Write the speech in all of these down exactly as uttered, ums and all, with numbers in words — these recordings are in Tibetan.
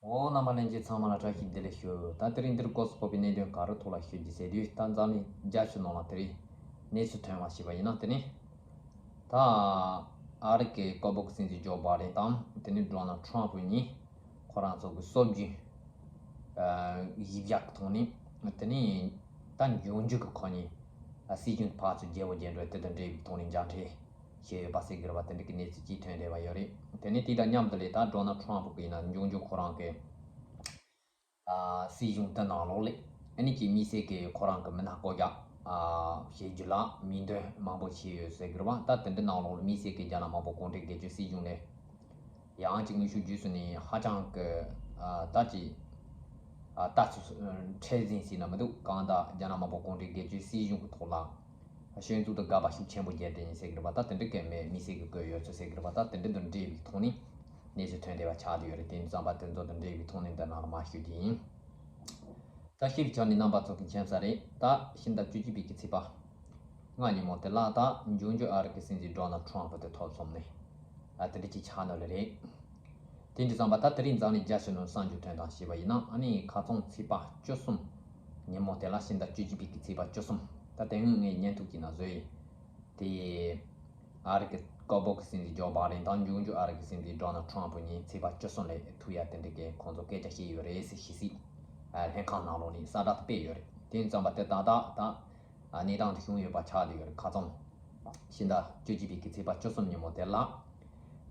འོ། རྣམ་པ་ལྷན་རྒྱས་ཚང་མ་ལ་བཀྲ་ཤིས་བདེ་ལེགས་ཞུ། ད་དེ་རིང་འདིར་སྐོར་སུ་ཕོག་པའི་གནད་དོན་ག་རེ་ཐོག་ལ་ཞུ་རྒྱུ་ཟེར་དུས། ད་འཛམ་གླིང་རྒྱ་ཆེ་ནང་ལ་དེ་རིང་གནས་ཚུལ་ཐོན་པ་ཞིག་པ་ཡིན་ན། དེ་ནི་ད་ཨ་རི་གི་ཀོ་བོ་གི་སྲིད་འཛིན་ཇོ་བྷའི་ཌེན་དང་དེ་ནི་ཌོ་ནལ་ཊམ་པ་གཉིས་ཁོ་རང་ཚོ་གི་སྲོལ་རྒྱུན་གཞི་བཞག་གི་ཐོག་ནས། དེ་ནི་ད་འབྱུང་འགྱུར་གི་ཁོ་གཉིས་སྲིད་གཞུང་ཕར་ཚུར་རྒྱས་པོ་རྒྱས་འགྲོ་དེ་དང་འབྲེལ་བའི་ཐོག་ནས་མཇལ་འཕྲད་བྱས་ཡོད་པ་ཟེར་གི་རེད་པ། དེ་འདྲ་གི་གནས་ཚུལ་ཅིག་ཐོན་བསྡད་པ་ཡོད་རེད། དེ་ནས་དེ་དང་མཉམ་དུ་ལས་ད་ཌོ་ནལ་ཊམ་པ་གི་ཡིན་ན་འབྱུང་འགྱུར་ཁོ་རང་གི་ཨ་སྲིད་གཞུང་དེ་ནང་ལོགས་ལས་ཨ་ནི་ཀྱི་དམིགས་བསལ་གི་ཁོ་རང་གི་མི་སྣ་བསྐོ་རྒྱག་ཨ་བྱེད་རྒྱུ་ལ་མིང་འདོན་མང་པོ་བྱས་ཡོད་ཟེར་གི་རེད་པ། ད་དེ་འདྲ་ནང་ལོགས་ལ་དམིགས་བསལ་གི་རྒྱ་ནག་དམར་པོ་གུང་ཁྲན་སྒེར་གཅོད་སྲིད་གཞུང་ནས་ཡང་ཅིག་དངོས་ཤུགས་བརྒྱུད་ཚུལ་ནས་ཧ་ཅང་གི་ཨ་ད་ཅིག་ཨ་ལྟ་ཚུལ་མཁྲེགས་འཛིན་ཟེར་ན་མི་འདུག། གང་ལྟར་རྒྱ་ནག་དམར་པོ་གུང་ཁྲན་སྒེར་གཅོད་སྲིད་གཞུང་གི་ཐོག་ལ་སྤྱི་ཚོགས་དང་དགག་པ་ཤུགས་ཆེན་པོ་བརྒྱབ་བསྡད་ཡིན་ཟེར་གི་རེད་པ། ད་དེ་འདྲ་གི་མི་དམིགས་བསལ་གི་བཀོད་ཡོད་ཚུལ་ཟེར་གི་རེད་པ། ད་དེ་འདྲ་དང་འབྲེལ་བའི་ཐོག་ནས་གནས་ཚུལ་ཐོན་བསྡད་པ་ཆགས་བསྡད་ཡོད་རེད། དེ་ཡིན་ཙང་པ་དེ་ཚོ་དང་འབྲེལ་བའི་ཐོག་ནས་འདི་ནང་ལ་མར་ཞུ་རྒྱུ་ཡིན། ད་ཤེས་རིག་ཆ་ནས་རྣམ་པ་ཚོ་གི་མཁྱེན་གསལ་རེད། ད་ཕྱི་ཟླ་བཅུ་གཅིག་པའི་གི་ཚེས་པ་ལྔ་ཉིན་མོ་དེ་ལ་ད་འབྱུང་འགྱུར་ཨ་རི་གི་སྲིད་འཛིན་ཌོ་ནལ་ཊམ་པ་དེ་ཐོབ་སོང་ནས་ཨ་དེ་འདྲ་ཅིག་ཆགས་ནོ་ལེ་རེད། དེ་འདྲ་ཙམ་པ་ད་དེ་རིང་འཛམ་གླིང་རྒྱ་ཆེ་ནང་གསར་འགྱུར་ཐོན་སྟངས་ཞེས་པ་ཡིན་ན། ཨ་ནི་ཁ་རྩང་ཚེས་པ་བཅུ་གསུམ་ཉིན་མོ་དེ་ལ་ཕྱི་ཟླ་བཅུ་གཅིག་པའི་གི་ཚེས་པ་བཅུ་གསུམ། ད་དེ་སྔོན་ངས་བརྙན་ཐུང་གི་ནང་བཟོས་ཡིན། དེ་ཨ་རི་གི་ཀོ་བོ་གི་སྲིད་འཛིན་ཇོ་བྷའི་ཌེན་དང་འབྱུང་འགྱུར་ཨ་རི་གི་སྲིད་འཛིན་ཌོ་ནལ་ཊམ་པ་གཉིས་ཚེས་པ་བཅུ་གསུམ་ལ་ཐུག་ཡ་དེ་འདྲ་གི་ཁོང་ཚོ་སྐད་ཆ་བཤད་ཡོད་རེད་ཟེར་ཞིག་སྲིད་ལྷན་ཁང་ནང་ལོགས་ནས་གསལ་བསྒྲགས་དེ་སྤེལ་ཡོད་རེད། དེ་ཙམ་པ་དེ་ད་ལྟ་ད་གནས་སྟངས་དེ་བྱུང་ཡོད་པ་ཆགས་བསྡད་ཡོད་རེད། ཁ་རྩང་ཕྱི་ཟླ་བཅུ་གཅིག་པའི་གི་ཚེས་པ་བཅུ་གསུམ་ཉིན་མོ་དེ་ལ་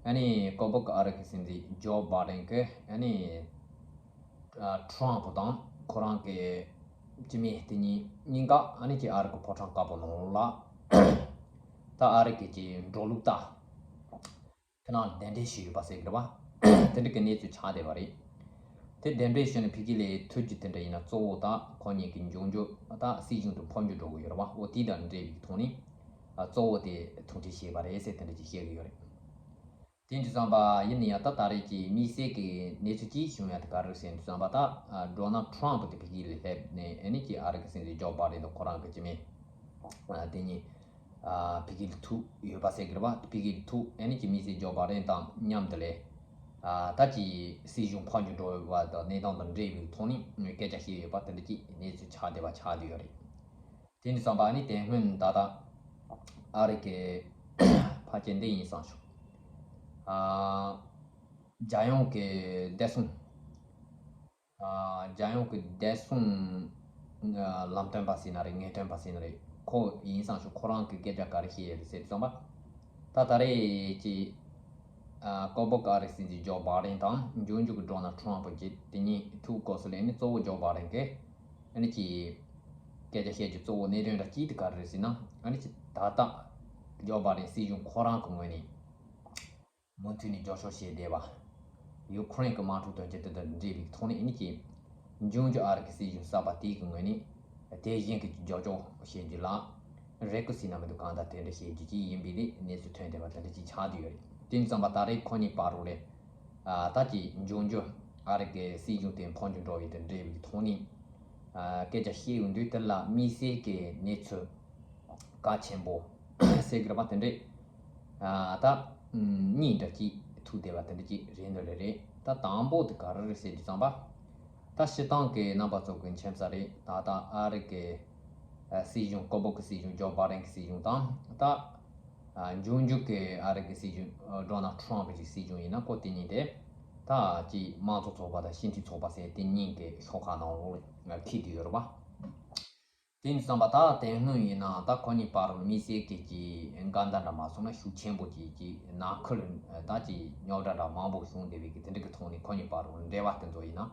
ཨ་ནི་ཀོ་བོ་གི་ཨ་རི་གི་སྲིད་འཛིན་ཇོ་བྷའི་ཌེན་གི་ཨ་ནི་ཨ་ཊམ་པ་དང་ཁོ་རང་གི་སྤྱི་མི་དེ་གཉིས་གཉིས་ཀ་ཨ་ནི་ཀྱི་ཨ་རི་གི་ཕོ་བྲང་དཀར་པོ་ནང་ལ་ད་ཨ་རི་གི་ཀྱི་འགྲོ་ལུགས་ལྟར་དེ་ནང་གདན་འདྲེན་ཞུས་ཡོད་པ་ཟེར་གི་རེད་པ། དེ་འདྲ་གི་གནས་ཚུལ་ཆགས་བསྡད་པ་རེད། དེ་གདན་འདྲེན་ཞུས་ནས་ཕ་གི་ལ་ཐུག་རྒྱུ་དེ་འདྲ་ཡིན་ན་གཙོ་བོ་ད་ཁོ་གཉིས་ཀྱི་འབྱུང་འགྱུར་ད་སྲིད་གཞུང་དུ་འཕོ་འགྱུར་འགྲོ་གི་ཡོད་རེད་པ། འོ་དེ་དང་འབྲེལ་བའི་ཐོག་ནས་ཨ་གཙོ་བོ་དེ་ཐུག་འཕྲད་བྱས་པ་རེད་ཟེར་དེ་འདྲ་ཅིག་བཤད་གི་ཡོད་རེད། དེ་འདྲ་ཙམ་པ་ཡིན་ན་ཡང་ད་ད་རེས་ཀྱི་དམིགས་བསལ་གྱི་གནས་ཚུལ་གཅིག་བྱུང་ཡ་དེ་ག་རེ་ཟེར་དུས་ཙམ་པ། ད་ཨ་ཌོ་ནལ་ཊམ་པ་དེ་ཕ་གི་ལ་སླེབས་ནས་ཨ་ནི་ཀྱི་ཨ་རི་གི་སྲིད་འཛིན་ཇོ་བྷའི་ཌེན་དང་ཁོ་རང་གི་སྤྱི་མི་ཨ་དེ་གཉིས་ཨ་ཕ་གི་ལ་ཐུག་ཡོད་པ་ཟེར་གི་རེད་པ། ཕ་གི་ལ་ཐུག་ཨ་ནི་ཀྱི་དམིགས་བསལ་ཇོ་བྷའི་ཌེན་དང་མཉམ་དུ་ལས་ཨ་ད་ཀྱི་སྲིད་གཞུང་འཕོ་འགྱུར་འགྲོ་བ་དང་གནས་སྟངས་དང་འབྲེལ་བའི་ཐོག་ནས་སྐད་ཆ་བཤད་ཡོད་པ་དེ་འདྲ་ཅིག་གནས་ཚུལ་ཆགས་བསྡད་པ་ཆགས་བསྡད་ཡོད་རེད། དེ་འདྲ་ཙམ་པ་ནི་དེ་སྔོན་ད་ལྟ་ཨ་རི་གི་ཕལ་ཆེར་འདི་ཡིན་བསམ་བྱུང་། ཨ་རྒྱལ་ཡོངས་ཀྱི་བདེ་སྲུང་ཨ་རྒྱལ་ཡོངས་ཀྱི་བདེ་སྲུང་ཨ་ལམ་སྟོན་པ་ཟེར་ན་རེད། ངེས་སྟོན་པ་ཟེར་ན་རེད། ཁོ་ཡིན་བསམ་བྱུང་། ཁོ་རང་གི་སྐད་ཆ་ག་རེ་བཤད་ཡོད་རེད་ཟེར་དུས་ཙམ་པ། ད་ད་རེས་ཀྱི་ཨ་ཀོ་བོ་གི་ཨ་རི་སྲིད་འཛིན་ཇོ་བྷའི་ཌེན་དང་འབྱུང་འགྱུར་གྱི་ཌོ་ནལ་ཊམ་པ་གཉིས་དེ་གཉིས་ཐུག་སྐབས་སུ་ལ་ནི་གཙོ་བོ་ཇོ་བྷའི་ཌེན་གྱི་ཨ་ནི་ཀྱི་སྐད་ཆ་བཤད་རྒྱུ་གཙོ་བོ་གནད་དོན་འདྲ་གཅིག་དེ་ག་རེ་རེད་ཟེར་ན། ཨ་ནི་ཀྱི་ད་ལྟ་ཇོ་བྷའི་ཌེན་སྲིད་གཞུང་ཁོ་རང་གི་ངོས་ནས་མུ་མཐུད་ནས་རྒྱབ་སྐྱོར་བྱས་བསྡད་པ། ཡུ་ཁུ་རེན་གྱི་དམག་འཁྲུག་དོན་རྐྱེན་དེ་དང་འབྲེལ་བའི་ཐོག་ནས་ཨ་ནི་ཀྱི་འབྱུང་འགྱུར་ཨ་རི་གི་སྲིད་གཞུང་གསར་པ་དེ་གི་ངོས་ནས་དེ་བཞིན་གྱི་རྒྱབ་སྐྱོར་བྱེད་རྒྱུ་ལ་རེ་སྐུལ་ཟེར་ན་མི་འདུག། གང་ལྟར་དེ་འདྲ་བྱེད་རྒྱུ་ཅིག་ཡིན་པའི་ལས་གནས་ཚུལ་ཐོན་བསྡད་པ་དེ་འདྲ་ཅིག་ཆགས་བསྡད་ཡོད་རེད། དེ་ཙམ་པ་ད་རེས་ཁོ་གཉིས་བར་དུ་ལས་ཨ་ད་ཀྱི་འབྱུང་འགྱུར་ཨ་རི་གི་སྲིད་གཞུང་དེ་འཕོ་འགྱུར་འགྲོ་བའི་དང་འབྲེལ་བའི་ཐོག་ནས་ཨ་སྐད་ཆ་བཤད་ཡོང་དུས་དེ་ལ་དམིགས་བསལ་གྱི་གནས་ཚུལ་གལ་ཆེན་པོ་ཟེར་གི་རེད་པ། དེ་འདྲས་ཨ་ད་གཉིས་འདྲ་ཅིག་ཐུག་བསྡད་པ་དེ་འདྲ་ཅིག་རེད་འདོད་ལེ་རེད། ད་དང་པོ་དེ་ག་རེ་རེད་ཟེར་དུས་ཙམ་པ། ད་སྤྱིར་བཏང་གི་རྣམ་པ་ཚོ་གི་མཁྱེན་གསལ་རེད། ད་ལྟ་ཨ་རི་གི་ཨ་སྲིད་གཞུང་། ཀོ་བོ་གི་སྲིད་གཞུང་ཇོ་བྷའི་ཌེན་གི་སྲིད་གཞུང་དང་། ད་ཨ་འབྱུང་འགྱུར་གི་ཨ་རི་གི་སྲིད་གཞུང་ཨ་ཌོ་ནལ་ཊམ་པ་གི་སྲིད་གཞུང་ཡིན་ན་ཁོ་དེ་གཉིས་དེ་ད་ཅིག་དམངས་གཙོ་ཚོགས་པ་དང་སྤྱི་མཐུན་ཚོགས་པ་ཟེར་དེ་གཉིས་ཀྱི་ཤོག་ཁག་ནང་ལོགས་ལ་འཁེལ་བསྡད་ཡོད་རེད་པ། དེ་ཡིན་ཙམ་པ་ད་དེ་སྔོན་ཡིན་ན་ད་ཁོ་གཉིས་བར་ལ་དམིགས་བསལ་གྱི་ཀྱི་འགལ་ཟླ་འདྲ་མ་སོང་ན་ཤུགས་ཆེན་པོ་ཀྱི་ཀྱི་ནང་ཁུལ་ད་ཀྱི་རྙོག་དྲ་འདྲ་མང་པོ་བྱུང་བསྡད་པའི་གི་དེ་འདྲ་གི་ཐོག་ནས་ཁོ་གཉིས་བར་ལ་འབྲེལ་བ་དེ་ཚོ་ཡིན་ན་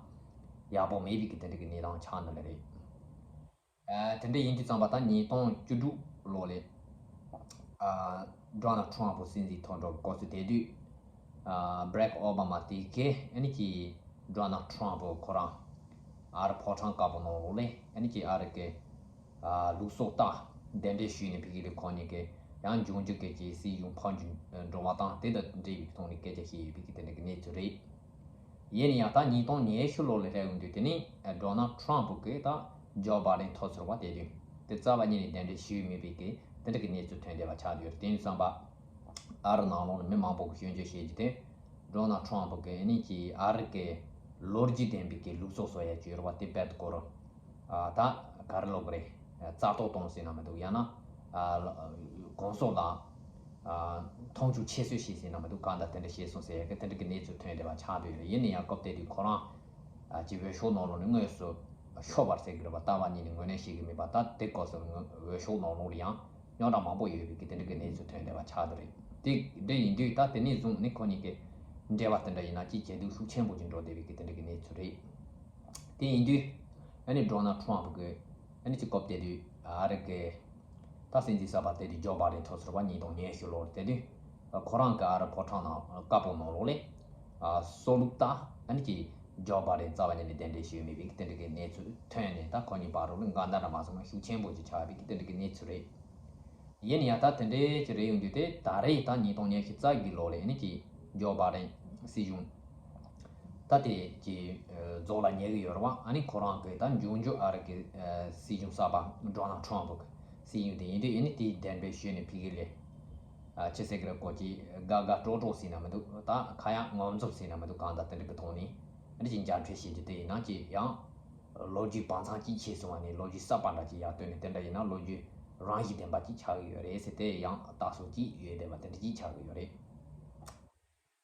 ཡག་པོ་མེད་པའི་གི་དེ་འདྲ་གི་གནས་སྟངས་ཆགས་འདུག་ལེ་རེད། ཨ་དེ་འདྲ་ཡིན་དུས་ཙམ་པ་ད་ཉིས་སྟོང་བཅུ་དྲུག་ལོ་ལ་ཨ་ཌོ་ནལ་ཊམ་པ་སྲིད་འཛིན་ཐོག་འགྲོ་གི་སྐབས་སུ་དེ་དུས་ཨ་བྷ་རེག་ཨོ་བྷ་མ་དེ་གས་ཨ་ནི་ཀྱི་ཌོ་ནལ་ཊམ་པ་ཁོ་རང་ཨ་རི་ཕོ་བྲང་དཀར་པོ་ནང་ལོགས་ལ་ཨ་ནི་ཀྱི་ཨ་རི་གི་ཨ་ལུགས་སྲོལ་ལྟར་གདན་འདྲེན་ཞུས་ནས་ཕ་གི་ལ་ཁོ་གཉིས་ཀྱི་ཡང་འབྱུང་འགྱུར་གྱི་ཀྱི་སྲིད་གཞུང་འཕོ་འགྱུར་འགྲོ་བ་དང་དེ་དང་འབྲེལ་བའི་ཐོག་ནས་སྐད་ཆ་བཤད་ཡོད་པའི་གི་དེ་འདྲ་གི་གནས་ཚུལ་རེད། ཡིན་ན་ཡང་ད་ཉིས་སྟོང་ཉི་ཤུ་ལོ་ལ་སླེབས་ཡོང་དུས་དེ་ནི་ཌོ་ནལ་ཊམ་པ་གིས་ད་ཇོ་བྷའི་ཌེན་ཐོབ་ཚར་བ་དེ་དུས་དེ་རྩ་བ་ཉིད་ནས་གདན་འདྲེན་ཞུས་མེད་པའི་གི་དེ་འདྲ་གི་གནས་ཚུལ་ཐོན་བསྡད་པ་ཆགས་ཡོད་རེད། དེ་ཡིན་ཙམ་པ་ཨ་རི་ནང་ལོགས་ལ་མི་མང་པོ་གིས་སྐྱོན་བརྗོད་བྱེད་ཀྱི་དེ་ཌོ་ནལ་ཊམ་པ་གིས་ཨ་ནི་ཀྱི་ཨ་རི་གི་ ལོ་རྒྱུས་ལྡན་པའི་གི་ལུགས་སྲོལ་བཟོ་ཡ་ཅིག་ཡོད་རེད་བ། དེ་རྦད་དེ་ཁོ་རང་ཨ་ད་ག་རེ་ལབ་དགོས་རེད། རྩ་གཏོར་གཏོང་ཟེར་ན་མི་འདུག་ཡང་ན་ཨ་གོང་ས་ལ་ཨ་མཐོང་ཆུང་ཆེ་བཟོ་བྱས་ཟེར་ན་མི་འདུག་གང་ལྟར་དེ་འདྲ་བྱས་སོང་ཟེར་ཡ་གི་དེ་འདྲ་གི་གནས་ཚུལ་ཐོན་བསྡད་པ་ཆགས་བསྡད་ཡོད་རེད། ཡིན་ན་ཡང་སྐབས་དེ་དུས་ཁོ་རང་ཨ་ཅིག་འོས་ཤོག་ནང་ལོགས་ནས་དངོས་སུ་ཤོར་བ་ཟེར་གི་རེད་བ། ལྟ་བ་ཉིད་ནས་ངོས་ལེན་བྱེད་གི་མེད་པ། ད་དེ་སྐབས་སུ་འོས་ཤོག་ནང་ལོགས་ལ་ཡང་རྙོག་དྲ་མང་པོ་ཡོད་པའི་གི་དེ་འདྲ་གི་གནས་ཚུལ་ཐོན་བསྡད་པ་ཆགས་བསྡད་རེད། དེ་འདྲ་ཡིན་དུས་ད་དེ་ནས་བཟུང་ནས་ཁོ་གཉིས་ཀྱི་འབྲེལ་བ་དེ་འདྲ་ཡིན་ན་ཅིག་ཇེ་སྡུག་ཤུགས་ཆེན་པོ་ཅིག་འགྲོ་བསྡད་པའི་གི་དེ་འདྲ་གི་གནས་ཚུལ་རེད། དེ་ཡིན་དུས་ཨ་ནི་ཌོ་ནལ་ཊམ་གི་ཨ་ནི་ཅིག་སྐབས་དེ་དུས་ཨ་རི་གི་ད་སྲིད་འཛིན་གསར་པ་དེ་དུས་ཇོ་བྷའི་ཌེན་ཐོབ་ཚར་བ་ཉིས་སྟོང་ཉི་ཤུ་ལོར། དེ་དུས་ཁོ་རང་གི་ཨ་རི་ཕོ་བྲང་ནང་བཀའ་པོད་ནང་ལོགས་ལས་ཨ་སྲོག་བླུ་ད་ཨ་ནི་ཅིག་ཇོ་བྷའི་ཌེན་རྩ་བ་ཉིད་ནས་གདན་འདྲེན་ཞུས་མེད་པའི་དེ་འདྲ་གི་གནས་ཚུལ་ཐོན་ནས་ད་ཁོ་གཉིས་བར་ལ་འགལ་ཟླ་འདྲ་མ་སོང་ན་ཤུགས་ཆེན་པོ་ཅིག་ཆགས་པའི་དེ་འདྲ་གི་གནས་ཚུལ་རེད། ཡིན་ཡང་ད་དེ་འདྲའི་ཅིག་རེད་ཡོང་དུས་དེ་ད་རེས་ད་ཉིས་སྟོང་ཉི་ཤུ་རྩ་བཞི་ལོ་ལ་ཨ་ནི་ཅིག་ཇོ་བྷའི་ཌེན་སྲིད་གཞུང་ད་དེ་ཅིག་རྫོགས་ལ་ཉེ་གི་ཡོད་རེད་བ། ཨ་ནི་ཁོ་རང་གི་ད་འབྱུང་འགྱུར་ཨ་རི་གི་སྲིད་གཞུང་གསར་པ་ཌོ་ནལ་ཊམ་གི་སྲིད་གཞུང་དེ་ཡིན་དུས་ཨ་ནི་དེའི་གདན་འདྲེན་ཞུས་ནས་ཕ་གི་ལ་ཅི་ཟེར་གི་རེད། ཀོ་ཅི་དགའ་དགའ་སྤྲོ་སྤྲོ་ཟེར་ན་མི་འདུག་ད་ཁ་ཡག་ངོམ་ཚོམ་ཟེར་ན་མི་འདུག་གང་ལྟར་དེ་འདྲ་གི་ཐོག་ནས་ཨ་ནི་ཅིག་མཇལ་འཕྲད་བྱེད་རྒྱུ་དེ་ཡིན་ན་ཅིག་ཡང་ལོ་རྒྱུས་བང་མཛོད་ཅིག་ཆགས་སོང་བ་ནས་ལོ་རྒྱུས་གསར་པ་འདྲ་ཅིག་ཡར་བཏོན་ནས་དེ་འདྲ་ཡིན་ན་ལོ་རྒྱུས་རང་བཞིན་ལྡན་པ་ཅིག་ཆགས་ཀྱི་ཡོད་རེད་ཟེར་དེ་ཡང་རྟགས་གསལ་ཅིག་ཡོད་བསྡད་པ་དེ་འདྲ་ཅིག་ཆགས་ཀྱི་ཡོད་རེད།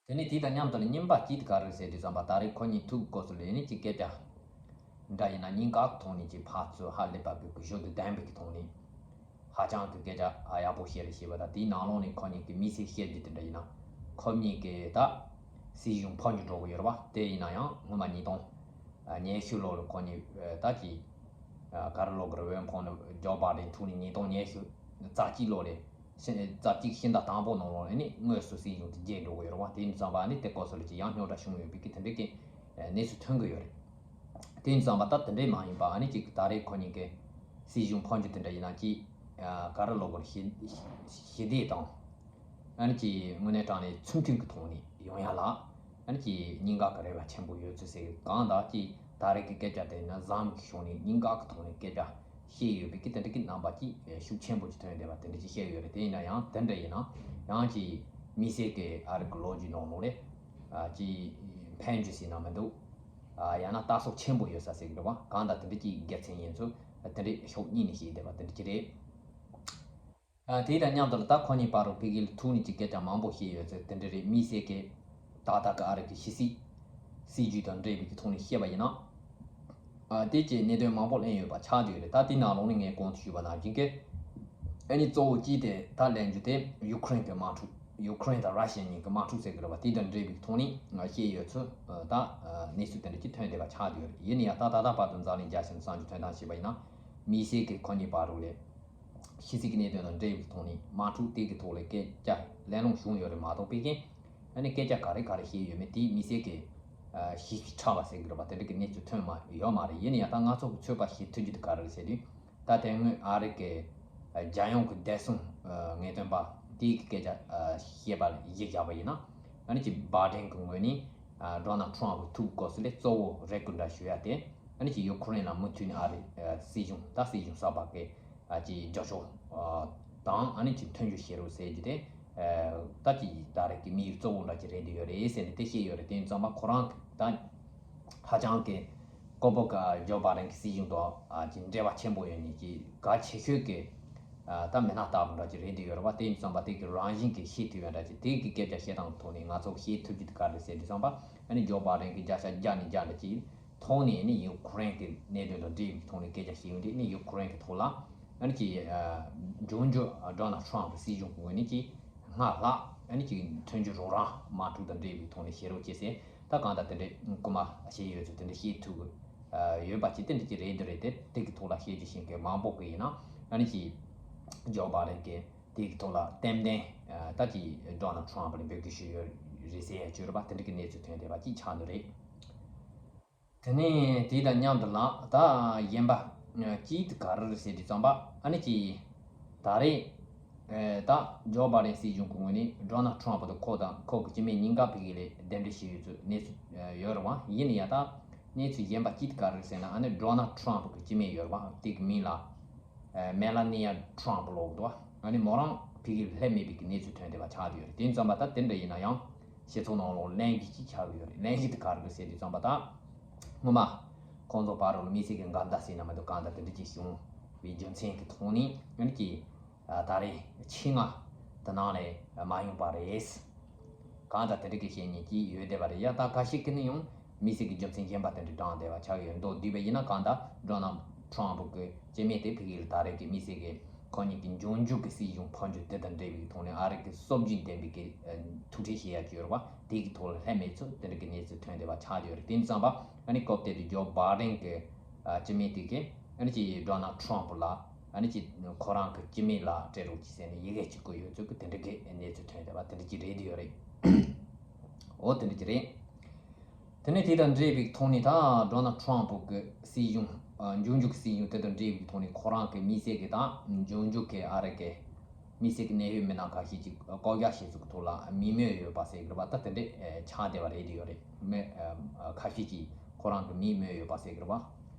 དེ་ནས་དེ་དང་མཉམ་དུ་ལ་རྙིང་པ་གཅིག་དེ་ག་རེ་ཟེར་དུས་ཙམ་པ་ད་རེས་ཁོ་གཉིས་ཐུག་གི་སྐབས་སུ་ལ་ཨ་ནི་ཅིག་སྐད་ཆ་འདྲ་ཡིན་ན་སྙིང་ག་གི་ཐོག་ནས་ཅིག་ཕར་ཚུར་ཧ་ལས་པ་གི་གུ་ཞོ་དུ་ལྡན་པའི་གི་ཐོག་ནས་ཧ་ཅང་གི་སྐད་ཆ་ཡག་པོ་བཤད་རེ་བྱས་པ་དང་དེའི་ནང་ལོགས་ནས་ཁོ་གཉིས་ཀྱི་མི་ཚེ་བཤད་རྒྱུ་དེ་འདྲ་ཡིན་ན་ཁོ་གཉིས་ཀྱི་ད་སྲིད་གཞུང་ཕར་འགྱུར་འགྲོ་གི་ཡོད་རེད་བ། དེ་ཡིན་ན་ཡང་སྔོན་མ་ཉིས་སྟོང་ཉི་ཤུ་ལོ་ལ་ཁོ་གཉིས་ད་ཅིག་ག་རེ་ལབ་དགོས་རེད། འོས་འཕངས་ནས་ཇོ་བྷའི་ཌེན་ཐུག་ནས་ཉིས་སྟོང་ཉི་ཤུ་རྩ་གཅིག་ལོ་ལ་ཤི་རྩ་གཅིག་ཕྱི་ཟླ་དང་པོ་ནང་ལོགས་ལ་ནི་དངོས་སུ་སྲིད་གཞུང་དེ་བརྗེ་འགྲོ་གི་ཡོད་རེད་བ། དེ་ཡིན་ཙང་བ་ནི་དེ་སྐབས་སུ་ལ་ཅིག་ཡང་རྙོག་དྲ་བྱུང་ཡོད་པའི་གི་དེ་འདྲའི་གི་གནས་ཚུལ་ཐོན་གི་ཡོད་རེད། དེ་ཡིན་ཙང་བ་ད་དེ་འདྲའི་མ་ཡིན་པ་ཨ་ནི་ཅིག་ད་རེས་ཁོ་གཉིས་ཀྱི་སྲིད་གཞུང་ཕར་འགྱུར་དེ་འདྲ་ཡིན་ན་ཅིག་ག་རེ་ལབ་དགོས་རེད། ཞི་ཞི་བདེ་དང་ཨ་ནི་ཅིག་དངོས་གནས་དྲང་གནས་ཚུལ་མཐུན་གྱི་ཐོག་ནས་ཡོང་ཡ་ལ་ཨ་ནི་ཅིག་སྙིང་ག་གི་རེ་བ་ཆེན་པོ་ཡོད་ཚུལ་ཟེར། གང་ལྟར་ཅིག་ད་རེས་ཀྱི་སྐད་ཆ་དེ་ནི་བཟང་མོ་གི་ཕྱོགས་ནས་སྙིང་ག་གི་ཐོག་ནས་སྐད་ཆ་བཤད་ཡོད་པའི་གི་དེ་འདྲ་གི་རྣམ་པ་ཅིག་ཤུགས་ཆེན་པོ་ཅིག་ཐོན་བསྡད་པ་དེ་འདྲ་ཅིག་བཤད་ཡོད་རེད། དེ་ཡིན་ན་ཡང་དེ་འདྲ་ཡིན་ན་ཡང་ཅིག་དམིགས་བསལ་གྱི་ཨ་རི་གི་ལོ་རྒྱུས་ནང་ལོགས་ལས་ཅིག་འཕེལ་འགྱུར་ཟེར་ན་མི་འདུག་ཡང་ན་ལྟ་ཚུལ་ཆེན་པོ་ཡོད་ས་ཟེར་གི་རེད་བ། གང་ལྟར་དེ་འདྲ་ཅིག་དགེ་མཚན་ཡིན་ཚུལ་དེ་འདྲ་ཕྱོགས་གཉིས་ནས་བཤད་བསྡད་པ་དེ་འདྲ་ཅིག་རེད། ཨ་དེ་དང་མཉམ་དུ་ལ་ད་ཁོ་གཉིས་བར་དུ་ཕ་གི་ལ་ཐུག་ནས་ཀྱི་སྐད་ཆ་མང་པོ་བཤད་ཡོད་ཚུལ་དེ་འདྲ་རེད། དམིགས་བསལ་གྱི་ད་ལྟ་གི་ཨ་རི་གི་ཕྱི་སྲིད་སྲིད་ཇུས་དང་འབྲེལ་བའི་གི་ཐོག་ནས་བཤད་པ་ཡིན་ན། ཨ་དེ་བཅས་གནད་དོན་མང་པོ་གླེང་ཡོད་པ་ཆགས་བསྡད་ཡོད་རེད། ད་དེ་ནང་ལོགས་ནས་ངས་གོང་དུ་ཞུས་པ་ནང་བཞིན་གྱི་ཨ་ནི་གཙོ་བོ་གཅིག་དེ་ད་གླེང་རྒྱུ་དེ་ཡུ་ཁུ་རེན་གྱི་དམག་འཁྲུག་ཡུ་ཁུ་རེན་དང་ར་ཤི་ཡ་གཉིས་ཀྱི་དམག་འཁྲུག་ཟེར་གི་རེད་བ། དེ་དང་འབྲེལ་བའི་གི་ཐོག་ནས་བཤད་ཡོད་ཚུལ་ད་གནས་ཚུལ་དེ་འདྲ་ཅིག་ཐོན་བསྡད་པ་ཆགས་བསྡད་ཡོད་རེད། ཡིན་ན་ཡང་ད་ད་ལྟ་བར་དུ་འཛམ་གླིང་རྒྱལ་སྤྱི་གསར་འགྱུར་ཐོན་སྟངས་བྱས་པ་ཡིན་ན་དམིགས་བསལ་གྱི་ཁོ་གཉིས་བར་དུ་ལས། ཕྱི་སྲིད་ཀྱི་གནད་དོན་དང་འབྲེལ་བའི་ཐོག་ནས་དམག་འཁྲུག་དེ་གི་ཐོག་ལ་སྐད་ཆ་གླེང་སློང་བྱུང་ཡོད་རེད་མ་གཏོགས་ཕ་གིར་ཨ་ནི་སྐད་ཆ་ག་རེ་ག་རེ་བཤད་ཡོད་མེད་དེ་དམིགས་བསལ་གྱི་ཨ་ཞིབ་ཕྲ་བ་ཟེར་གི་རེད་པ། དེ་འདྲ་གི་གནས་ཚུལ་ཐོན་མ་ཡོད་མ་རེད། ཡིན་ན་ཡང་ད་ང་ཚོ་གི་ཚོད་དཔག་བྱེད་ཐུབ་རྒྱུ་དེ་ག་རེ་རེད་ཟེར་དུས་ད་དེ་སྔོན་ཨ་རི་གི་ཨ་རྒྱལ་ཡོངས་ཀྱི་བདེ་སྲུང་ཨ་ངེས་སྟོན་པ་དེ་གི་སྐད་ཆ་ཨ་བཤད་པ་ལ་གཞི་བཞག་པ་ཡིན་ན་ཨ་ནི་ཅིག་བྷའི་ཌེན་གི་ངོས་ནས་ཨ་ཌོ་ནལ་ཊམ་གི་ཐུག་སྐབས་སུ་ལས་གཙོ་བོ་རེ་སྐུལ་འདྲ་ཞུ་ཡ་དེ་ཨ་ནི་ཅིག་ཡུ་ཁུ་རེན་ལ་མུ་མཐུད་ནས་ཨ་རི་ཨ་སྲིད་གཞུང་ད་སྲིད་གཞུང་གསར་པ་གི་ཨ་ཅིག་རྒྱབ་སྐྱོར་ཨ་དང་ཨ་ནི་ཅིག་མཐུན་འགྱུར་བྱེད་རོགས་ཟེར་རྒྱུ་དེ་ཨ་ད་ཅིག་ད་རེས་ཀྱི་དམིགས་ཡུལ་གཙོ་བོ་འདྲ་ཅིག་རེད་འདུག་ཡོད་རེད་ཟེར་ནས་དེ་བཤད་ཡོད་རེད། དེ་ཡིན་ཙང་མ་ཁོ་རང་ད་ཧ་ཅང་གི་ཀོ་པོ་ཀ་ཇོ་བྷའི་ཌེན་གྱི་སྲིད་གཞུང་དང་ཨ་ཅིག་འབྲེལ་བ་ཆེན་པོ་ཡོད་ནས་ཅིག་གལ་ཆེ་ཤོས་ཀྱི་ཨ་ད་མི་སྣ་ལྟ་བུ་འདྲ་ཅིག་རེད་འདུག་ཡོད་རེད་བ། དེ་ཡིན་ཙང་མ་དེ་གི་རང་བཞིན་གྱི་ཤེས་ཐུབ་ཡོད་འདྲ་ཅིག་དེ་གི་སྐད་ཆ་བཤད་སྟངས་ཐོག་ནས་ང་ཚོ་ཤེས་ཐུབ་རྒྱུ་དེ་ག་རེ་ཟེར་དུས་ཙམ་པ་ཨ་ནི་ཇོ་བྷའི་ཌེན་གྱི་བརྒྱ་ཆ་བརྒྱ་ནས་བརྒྱ་འདྲ་ཅིག་ཐོག་ནས་ནི་ཡུ་ཁུ་རེན་གྱི་གནད་དོན་དང་འབྲེལ་བའི་ཐོག་ནས་སྐད་ཆ་བཤད་ཡོང་དུས་ནི་ཡུ་ཁུ་རེན་གྱི་ཐོག་ལ་ཨ་ནི་ཅིག་འབྱུང་འགྱུར་ཌོ་ནལ་ཊམ་གྱི་སྲིད་གཞུང་གི་ངོས་ནས་ཅིག་སྔར་ལྷག་ཨ་ནི་ཅིག་མཐུན་འགྱུར་རོགས་རམ་དམག་འཁྲུག་དང་འབྲེལ་བའི་ཐོག་ནས་བྱེད་རོགས་བྱེད་ཟེར་ད་གང་ལྟར་དེ་འདྲའི་སྐུལ་མ་བྱས་ཡོད་ཚུལ་དེ་འདྲ་བཤད་ཐུབ་ཀྱི་ཡོད་པ་ཅིག་དེ་འདྲ་ཅིག་རེད་འདུག་རེད། དེ་དེ་གི་ཐོག་ལ་བཤད་རྒྱུ་ཞིག་གི་མང་པོ་གི་ཡིན་ན་ཨ་ནི་ཅིག་ཇོ་བྷའི་ཌེན་གྱི་དེ་གི་ཐོག་ལ་ཏན་ཏན་ད་ཅིག་ཌོ་ནལ་ཊམ་ལ་འབོད་སྐུལ་ཞུས་ཡོད་རེད་ཟེར་ཡ་བརྗོད་རེད་པ། དེ་འདྲ་གི་གནས་ཚུལ་ཐོན་བསྡད་པ་ཅིག་ཆགས་འདུག་རེད། དེ་ནས་དེ་དང་མཉམ་དུ་ལ་ད་གཞན་པ་གཅིག་དེ་ག་རེ་རེད་ཟེར་དུས་ཙམ་པ་ཨ་ནི་ཅིག་ད་རེས་ད་ཇོ་བྷའི་ཌེན་སྲིད་གཞུང་གི་ངོས་ནས་ཌོ་ནལ་ཊམ་དང་ཁོ་དང་ཁོ་གི་སྤྱི་མི་གཉིས་ཀ་ཕ་གི་ལ་གདན་འདྲེན་བྱས་ཡོད་ཚུལ་གནས་ཚུལ་ཡོད་རེད་བ། ཡིན་ན་ཡང་ད་གནས་ཚུལ་གཞན་པ་གཅིག་དེ་ག་རེ་རེད་ཟེར་ན་ཨ་ནི་ཌོ་ནལ་ཊམ་གི་སྤྱི་མི་ཡོད་རེད་བ། དེ་གི་མིང་ལ་མེ་ལ་ནི་ཡ་ཊམ་ལབ་འདུག་བ། ཨ་ནི་མོ་རང་ཕ་གི་ལ་སླེབས་མེད་པའི་གི་གནས་ཚུལ་ཐོན་བསྡད་པ་ཆགས་བསྡད་ཡོད་རེད། དེ་ཙམ་པ་ད་དེ་འདྲ་ཡིན་ན་ཡང་སྤྱི་ཚོགས་ནང་ལོགས་གླེང་གཞི་གཅིག་ཆགས་ཀྱི་ཡོད་རེད། གླེང་གཞི་དེ་ག་རེ་རེད་ཟེར་དུས་ཙམ་པ་ད་ སྔོན་མ་ཁོང་ཚོ་བར་ལ་དམིགས་བསལ་གྱི་འགལ་ཟླ་ཟེར་ན་མི་འདུག་གང་ལྟར་དེ་འདྲ་ཅིག་བྱུང་བའི་རྒྱུ་མཚན་གྱི་ཐོག་ནས་ཨ་ནི་ཀྱི་ད་རེས་ཆེད་མངགས་དེ་ནང་ལས་མ་ཡོང་པ་རེད། གང་ལྟར་དེ་འདྲ་གི་བཤད་མཁན་ཅིག་ཡོད་བསྡད་པ་རེད། ཡ་ད་ཁ་ཤས་ཀྱིས་ནི་ཡང་དམིགས་བསལ་གྱི་རྒྱུ་མཚན་གཞན་པ་དེ་འདྲ་དྲངས་བསྡད་པ་ཆགས་ཡོད་མདོག་བསྡུས་པ་ཡིན་ན། གང་ལྟར་ཌོ་ནལ་ཊམ་ཕུ་གི་སྤྱི་མི་དེ་ཕ་གི་ལ་ད་རེས་ཀྱི་དམིགས་བསལ་གྱི་ཁོ་གཉིས་ཀྱི་འབྱུང་འགྱུར་གྱི་སྲིད་གཞུང་འཕོ་འགྱུར་དེ་དང་འབྲེལ་བའི་ཐོག་ནས་ཨ་རི་གི་སྲོལ་རྒྱུན་ལྡན་པའི་གི་ཐུག་འཕྲད་བྱེད་ཡ་ཅིག་ཡོད་རེད་པ། དེ་གི་ཐོག་ལ་ལྷད་མེད་ཚུལ་དེ་འདྲ་གི་གནས་ཚུལ་ཐོན་བསྡད་པ་ཆགས་ཡོད་རེད། དེ་ཙམ་པ་ཨ་ནི་སྐབས་དེ་དུས་ཇོ་བྷའི་ཌེན་གི་སྤྱི་མི་དེ་གིས་ཨ་ནི་ཅི་ཌོ་ནལ་ཊམ་ཕུ་ལ་ཨ་ནི་ཅི་ཁོ་རང་གི་སྤྱི་མི་ལ་སྤྲད་རོགས་གྱིས་ཟེར་ནས་ཡི་གེ་ཅིག་བསྐུར་ཡོད་ཚུལ་གི་དེ་འདྲ་གི་གནས་ཚུལ་ཐོན་བསྡད་པ་དེ་འདྲ་ཅིག་རེད་དེ་ཡོད་རེད། འོ་དེ་འདྲ་ཅིག་རེད། དེ་ནས་དེ་དང་འབྲེལ་བའི་ཐོག་ནས་ད་ཌོ་ནལ་ཊམ་ཕུ་གི་སྲིད་གཞུང་ཨ་འབྱུང་འགྱུར་གྱི་སྲིད་གཞུང་དེ་དང་འབྲེལ་བའི་ཐོག་ནས་ཁོ་རང་གི་དམིགས་བསལ་གྱི་ད་འབྱུང་འགྱུར་གྱི་ཨ་རི་གི་དམིགས་བསལ་གྱི་གནད་ཡོད་མི་སྣ་ཁ་ཤས་ཀྱིས་བཀག་རྒྱ་བྱས་ཚུལ་གྱི་ཐོག་ལ་དམིགས་མོལ་ཡོད་པ་ཟེར་གི་རེད་པ། ད་དེ་འདྲས་ཆགས་བསྡད་པ་རེད་དེ་ཡོད་རེད། མི་ཁ་ཤས་ཀྱིས་ཁོ་རང་གི་དམིགས་མོལ་ཡོད་པ་ཟེར་གི་རེད་པ།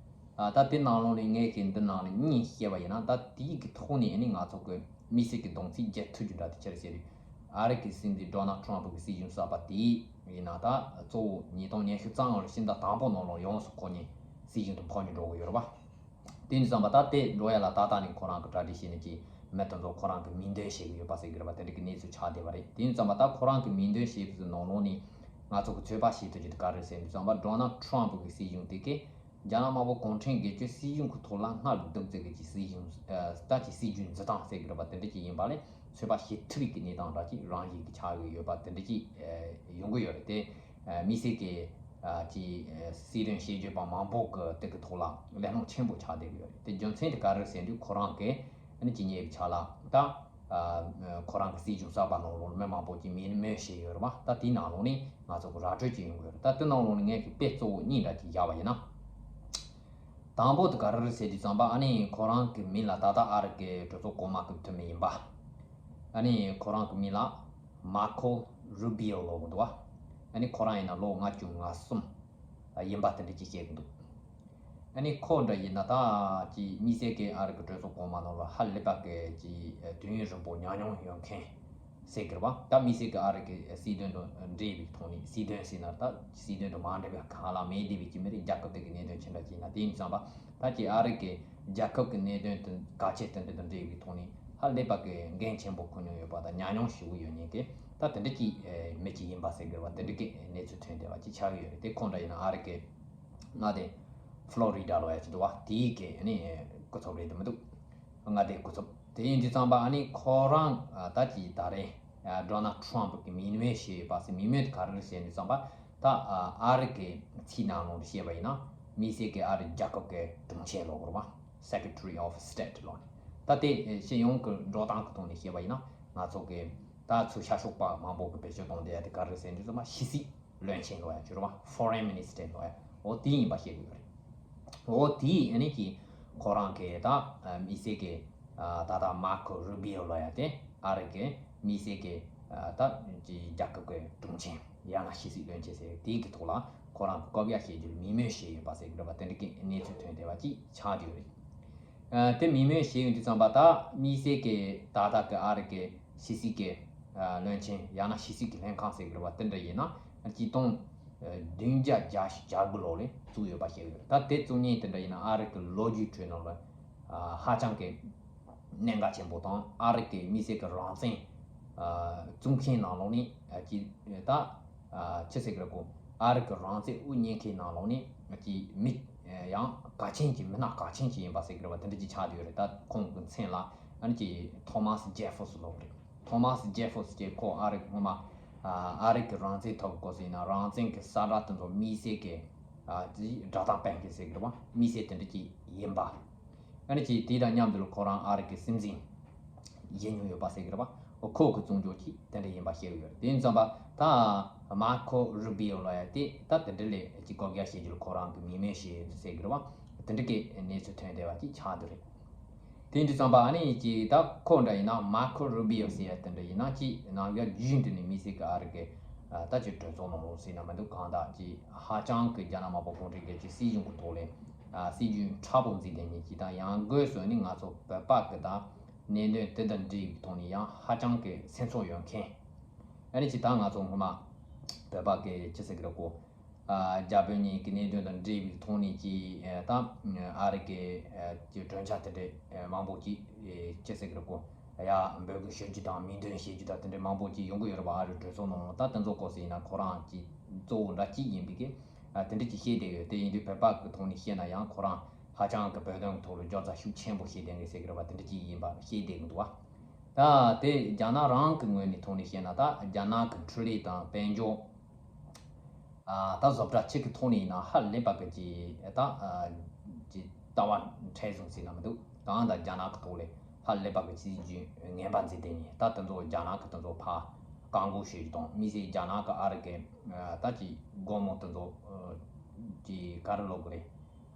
ད་དེ་ནང་ལོགས་ནས་ངས་ཀྱི་འདི་ནང་ནས་གཉིས་བཤད་པ་ཡིན་ན། ད་དེའི་གི་ཐོག་ནས་ནི་ང་ཚོ་གི་དམིགས་བསལ་གྱི་གདོང་ཚིག་རྒྱག་ཐུབ་རྒྱུ་འདྲ་དེ་ཆི་རེད་ཟེར་དུས། ཨ་རི་གི་སྲིད་འཛིན་ཌོ་ནལ་ཊམ་ཕུ་གི་སྲིད་གཞུང་གསར་པ་དེ་ཡིན་ན། ད་གཙོ་བོ་ཉིས་སྟོང་ཉི་ཤུ་རྩ་ལྔ་ལོའི་ཕྱི་ཟླ་དང་པོ་ནང་ལོགས་ཡོངས་སུ་ཁོ་གཉིས་སྲིད་གཞུང་དུ་འཕོ་འགྱུར་འགྲོ་གི་ཡོད་རེད་པ། དེ་ཡིན་དུས་ཙམ་པ་ད་དེ་འགྲོ་ཡ་ལ་ད་ལྟ་ནས་ཁོ་རང་གི་གྲ་སྒྲིག་བྱས་ནས་ཀྱི་མི་དེ་ཚོ་ཁོ་རང་གི་མིང་འདོན་བྱེད་གི་ཡོད་པ་ཟེར་གི་རེད་པ། དེ་འདྲ་གི་གནས་ཚུལ་ཆགས་བསྡད་པ་རེད། དེ་ཡིན་དུས་ཙམ་པ་ད་ཁོ་རང་གི་མིང་འདོན་བྱེད་པའི་ནང་ལོགས་ནས་ང་ཚོ་གི་ཚོད་དཔག་བྱེད་ཐུབ་རྒྱུ་དེ་ག་རེ་རེད་ཟེར་དུས་ཙམ་པ། ཌོ་ནལ་ཊམ་ཕུ་གི་སྲིད་གཞུང་དེ་གས་རྒྱ་ནག་དམར་པོ་གུང་ཁྲན་སྒེར་གཅོད་སྲིད་གཞུང་གི་ཐོག་ལ་སྔར་བདུག་རྩུབ་ཀྱི་སྲིད་གཞུང་ད་ཀྱི་སྲིད་ཇུས་འཛིན་སྟངས་ཟེར་གི་རེད་པ། དེ་འདྲ་ཅིག་ཡིན་པ་ལས་ཚོད་དཔག་བྱེད་ཐུབ་པའི་གི་གནས་སྟངས་འདྲ་ཅིག་རང་བཞིན་གྱི་ཆགས་གི་ཡོད་པ་དེ་འདྲ་ཅིག་ཡོང་གི་ཡོད་རེད་དེ། དམིགས་བསལ་གྱི་ཀྱི་སྲིད་དོན་བཤད་རྒྱུད་པ་མང་པོ་གི་དེ་གི་ཐོག་ལ་གླེང་སློང་ཆེན་པོ་ཆགས་བསྡད་གི་ཡོད་རེད་དེ། རྒྱུ་མཚན་དེ་ག་རེ་ཟེར་དུས་ཁོ་རང་གི་ཨ་ནི་ཇི་ནི་ཝའི་ཆ་ལ་ད་ཁོ་རང་གི་སྲིད་གཞུང་གསར་པ་ནང་ལོགས་མི་མང་པོ་ཅིག་མིང་སྨོས་བྱས་ཡོད་རེད་པ། ད་དེའི་ནང་ལོགས་ནས་ང་ཚོ་གི་ར་སྤྲོད་ཅིག་ཡོང་གི་ཡོད་རེད། ད་དེ་ནང་ལོགས་ནས་ངས་ཀྱི་དཔེ་གཙོ་བོ་གཉིས་འདྲ་ཅིག་བཞག་པ་ཡིན་ན། དང་པོ་དེ་ག་རེ་རེད་ཟེར་དུས་ཙམ་པ། ཨ་ནི་ཁོ་རང་གི་མིང་ལ་ད་ལྟ་ཨ་རི་གི་གྲོས་ཚོགས་གོང་མ་གི་འཐུས་མི་ཡིན་པ། ཨ་ནི་ཁོ་རང་གི་མིང་ལ་མར་ཁོ་རུ་བྷི་ཨོ་ལབ་གི་འདུག་བ། ཨ་ནི་ཁོ་རང་ཡིན་ན་ལོ་ལྔ་བཅུ་ང་གསུམ་ཡིན་པ་དེ་འདྲ་ཅིག་བཤད་གི་འདུག་ཨ་ནི་ཁོ་འདྲ་ཡིན་ན་ད་ཅིག་དམིགས་བསལ་གྱི་ཨ་རི་གི་གྲོས་ཚོགས་གོང་མ་ནང་ལ་ཧ་ལས་པ་གི་ཅིག་དུས་ཡུན་རིང་པོ་ཉམས་མྱོང་ཡོད་མཁན་ཟེར་གི་རེད་བ། ད་དམིགས་བསལ་གྱི་ཨ་རི་གི་སྲིད་དོན་དང་འབྲེལ་བའི་ཐོག་ནས། སྲིད་དོན་ཟེར་ན་ད་སྲིད་དོན་དང་མ་འབྲེལ་བའི་གང་ལ་མེད་བསྡད་པའི་ཅིག་མི་རིགས་རྒྱལ་ཁབ་དེ་གི་གནད་དོན་ཅི་འདྲ་ཅིག་ཡིན་ན། དེ་ཡིན་ཙམ་པ་ད་ཅིག་ཨ་རི་གི་རྒྱལ་ཁབ་ཀྱི་གནད་དོན་དང་གལ་ཆེ་དེ་འདྲ་དང་འབྲེལ་བའི་ཐོག་ནས་ཧ་ལས་པ་གི་འགན་ཆེན་པོ་འཁུར་མྱོང་ཡོད་པ་དང་ཉམས་མྱོང་ཞེ་པོ་ཡོད་མཁན་གྱི་ད་དེ་འདྲ་ཅིག་མི་ཅིག་ཡིན་པ་ཟེར་དགོས་པ་དེ་འདྲ་གི་གནས་ཚུལ་ཐོན་བསྡད་པ་ཅིག་ཆགས་ཡོད་རེད། དེ་ཁོང་འདྲ་ཡིན་ན་ཨ་རི་གི་མངའ་སྡེ་ཕློ་རི་ཌ་ལབ་ཡ་ཅིག་འདུག་བ། དེའི་གི་ནི་སྐུ་ཚབ་རེད་དེ་མི་འདུག་མངའ་སྡེ་སྐུ་ཚབ། དེ་ཡིན་དུས་ཙམ་པ་ཨ་ནི་ཁོ་རང་ད་ཅིག་ད་རེས་ཌོ་ནལ་ཊམ་ཕུ་གི་མིང་སྨོས་བྱས་ཡོད་པ་ཟེར། མིང་སྨོས་དེ་ག་རེ་རེད་ཟེར་དུས་ཙམ་པ། ད་ཨ་རི་གི་ཚིག་ནང་ལོགས་ལ་བཤད་པ་ཡིན་ན་དམིགས་བསལ་གྱི་ཨ་རི་རྒྱལ་ཁབ་ཀྱི་དྲུང་ཆེ་ལབ་དགོས་རེད་བ། Secretary of State ལབ་ནས། ད་དེ་སྤྱི་ཡོངས་ཀྱི་འགྲོ་སྟངས་ཀྱི་ཐོག་ནས་བཤད་པ་ཡིན་ན་ང་ཚོ་གི་ད་ཚུར་ཤར་ཕྱོགས་པ་མང་པོ་གི་བེད་སྤྱོད་གཏོང་བསྡད་ཡ་དེ་ག་རེ་རེད་ཟེར་དུས་ཙམ་པ་ཕྱི་སྲིད་བློན་ཆེན་ལབ་ཡ་ཅིག་རེད་བ། Foreign Minister ལབ་ཡ། འོ་དེ་ཡིན་པ་བཤད་ཀྱི་ཡོད་རེད། འོ་དེ་ཨ་ནི་ཀྱི་ཁོ་རང་གི་ད་དམིགས་བསལ་གྱི་ད་ལྟ་མར་ཁོ་རུ་བྷི་ཨོ་ལབ་ཡ་དེ་ཨ་རི་གི་དམིགས་བསལ་གྱི་ད་ཅིག་རྒྱལ་ཁབ་ཀྱི་དྲུང་ཆེ་ཡང་ན་ཕྱི་སྲིད་བློན་ཆེན་ཟེར་དེའི་གི་ཐོག་ལ་ཁོ་རང་གི་བཀའ་རྒྱ་བྱེད་རྒྱུར་མིང་སྨོས་བྱས་ཡོད་པ་ཟེར་གི་རེད་པ། དེ་འདྲ་གི་གནས་ཚུལ་ཐོན་བསྡད་པ་ཅིག་ཆགས་བསྡད་ཡོད་རེད། ཨ་དེ་མིང་སྨོས་བྱས་ཡོང་དུས་ཙམ་པ་ད་དམིགས་བསལ་གྱི་ད་ལྟ་གི་ཨ་རི་གི་ཕྱི་སྲིད་ཀྱི་ཨ་བློན་ཆེན་ཡང་ན་ཕྱི་སྲིད་ཀྱི་ལྷན་ཁང་ཟེར་གི་རེད་བ། དེ་འདྲ་ཡིན་ན་ཆིག་སྟོང་བདུན་བརྒྱ་བརྒྱད་ཅུ་གྱ་དགུ་ལོ་ལ་བཙུགས་ཡོད་པ་བཤད་ཡོད་རེད། ད་དེ་བཙུགས་མཁན་དེ་འདྲ་ཡིན་ན་ཨ་རི་གི་ལོ་རྒྱུས་ཁྲོད་ནང་ལ་ཨ་ཧ་ཅང་གི་གནད་འགག་ཆེན་པོ་དང་། ཨ་རི་གི་དམིགས་བསལ་གྱི་རང་བཙན་ཨ་བཙུགས་མཁན་ནང་ལོགས་ནས་ཨ་ཅིག་ད་ཨ་ཅི་ཟེར་གི་རེད་གོ། ཨ་རི་གི་རང་བཙན་དབུ་བརྙེས་མཁན་ནང་ལོགས་ནས་ཅིག་མི་ཡང་གལ་ཆེན་གྱི་མི་སྣ་གལ་ཆེན་ཅིག་ཡིན་པ་ཟེར་གི་རེད་བ། དེ་འདྲ་ཅིག་ཆགས་བསྡད་ཡོད་རེད། ད་ཁོང་གི་མཚན་ལ་ཨ་ནི་ཅིག་ཐོ་མཱས་ཇེ་ཧྥར་སོན་ལབ་རེད། ཐོ་མཱས་ཇེ་ཧྥར་སོན་ཅེ་ཁོ་ཨ་རི་སྔོན་མ་ཨ་རི་གི་རང་བཙན་ཐོབ་དགོས་ཟེར་ན་རང་བཙན་གྱི་གསལ་བསྒྲགས་དེ་ཚོ་དམིགས་བསལ་གྱི་ཨ་ཅིག་སྒྲ་གདངས་སྤེལ་མཁན་ཟེར་གི་རེད་བ། དམིགས་བསལ་དེ་འདྲ་ཅིག་ཡིན་པ། ཨ་ནི་ཅིག་དེ་དང་མཉམ་དུ་ལ་ཁོ་རང་ཨ་རི་གི་སྲིད་འཛིན་བཞེས་མྱོང་ཡོད་པ་ཟེར་གི་རེད་བ། ཁོ་གི་བཙོན་འཇུག་ཅིག་དེ་འདྲ་ཡིན་པ་བཤད་གི་ཡོད་རེད། དེ་ཡིན་ཙམ་པ་ད་མར་ཁོ་རུ་བྷི་ཨོ་ལབ་ཡ་དེ་ད་དེ་འདྲ་ལས་ཅིག་བཀའ་རྒྱ་བྱེད་རྒྱུར་ཁོ་རང་གི་མིང་སྨོས་བྱས་ཡོད་ཟེར་གི་རེད་བ། དེ་འདྲ་གི་གནས་ཚུལ་ཐོན་བསྡད་པ་ཅིག་ཆགས་བསྡད་རེད། དེ་འདྲ་ཙམ་པ་ཨ་ནི་ཅིག་ད་ཁོ་འདྲ་ཡིན་ན་མར་ཁོ་རུ་བྷི་ཨོ་ཟེར་ཡ་དེ་འདྲ་ཡིན་ན་ཅིག་ནམ་ཡ་རྒྱུན་དུ་ནས་དམིགས་བསལ་གི་ཨ་རི་གི་ད་ཅིག་གྲོས་ཚོགས་ནང་ལོགས་ཟེར་ན་མི་འདུག་གང་ལྟར་ཅིག་ཧ་ཅང་གི་རྒྱ་ནག་དམར་པོ་གུང་ཁྲན་སྒེར་གྱི་སྲིད་གཞུང་གི་ཐོག་ལས་ཨ་སྲིད་ཇུས་མཁྲེགས་པོ་འཛིན་བསྡད་མཁན་ཅིག་དང་། ཡང་སྒོས་སུ་ནི་ང་ཚོ་བོད་པ་གི་ད་གནད་དོན་དེ་དང་འབྲེལ་བའི་ཐོག་ནས་ཡང་ཧ་ཅང་གི་སེམས་ཚོར་ཡོད་མཁན། ཨ་ནི་ཅིག་ད་ང་ཚོ་སྔོན་མ་བོད་པ་གི་ཅི་ཟེར་གི་རེད་གོ། རྒྱ་བོད་གཉིས་ཀྱི་གནད་དོན་དང་འབྲེལ་བའི་ཐོག་ནས་ཀྱི་ད་ཨ་རི་གི་ཀྱི་གྲོས་འཆར་དེ་འདྲའི་མང་པོ་ཅིག་ཅི་ཟེར་གི་རེད་གོ། ཡ་འབོད་སྐུལ་ཞུ་རྒྱུ་དང་མིང་འདོན་བྱེད་རྒྱུ་དང་དེ་འདྲའི་མང་པོ་ཅིག་ཡོང་གི་ཡོད་རེད་པ། ཨ་རི་གྲོས་ཚོགས་ནང་ལ། ད་དེ་ཚོ་སྐོར་ཟེར་ཡིན་ན་ཁོ་རང་གི་གཙོ་བོ་འདྲ་གཅིག་ཡིན་པའི་གི་དེ་འདྲ་ཅིག་བཤད་བསྡད་ཡོད། དེ་ཡིན་དུས་བོད་པ་གི་ཐོག་ནས་བཤད་ན་ཡང་ཁོ་རང་ཧ་ཅང་གི་བོད་དོན་ཐོག་ལ་རྒྱབ་རྩ་ཤུགས་ཆེན་པོ་བྱེད་བསྡད་མཁན་ཟེར་གི་རེད་པ། དེ་འདྲ་ཅིག་ཡིན་པ་བཤད་བསྡད་གི་འདུག་བ། ད་དེ་རྒྱ་ནག་རང་གི་ངོས་ནས་ཐོག་ནས་བཤད་ན། ད་རྒྱ་ནག་གི་འཕྲུལ་རིག་དང་དཔལ་འབྱོར། ཨ་ད་བཟོ་གྲྭ་གཅིག་གི་ཐོག་ནས་ཡིན་ན་ཧ་ལས་པ་གི་ཅིག་ད་ཨ་ཅིག་ལྟ་བ་འཕྲལ་བཟུང་ཟེར་ན་མི་འདུག། གང་ལྟར་རྒྱ་ནག་གི་ཐོག་ལས་ཧ་ལས་པ་གི་ཅིག་ཅིག་ངན་པ་མཛད་བསྡད་མཁན། ད་དེ་ཚོ་རྒྱ་ནག་གི་དེ་ཚོ་ཕར་བཀག་འགོག་བྱེད་རྒྱུ་དང་། དམིགས་བསལ་རྒྱ་ནག་གི་ཨ་རི་གི་ཨ་ད་ཅིག་སྒོར་མོ་དེ་ཚོ་ཨ་ཅིག་ག་རེ་ལབ་དགོས་རེད།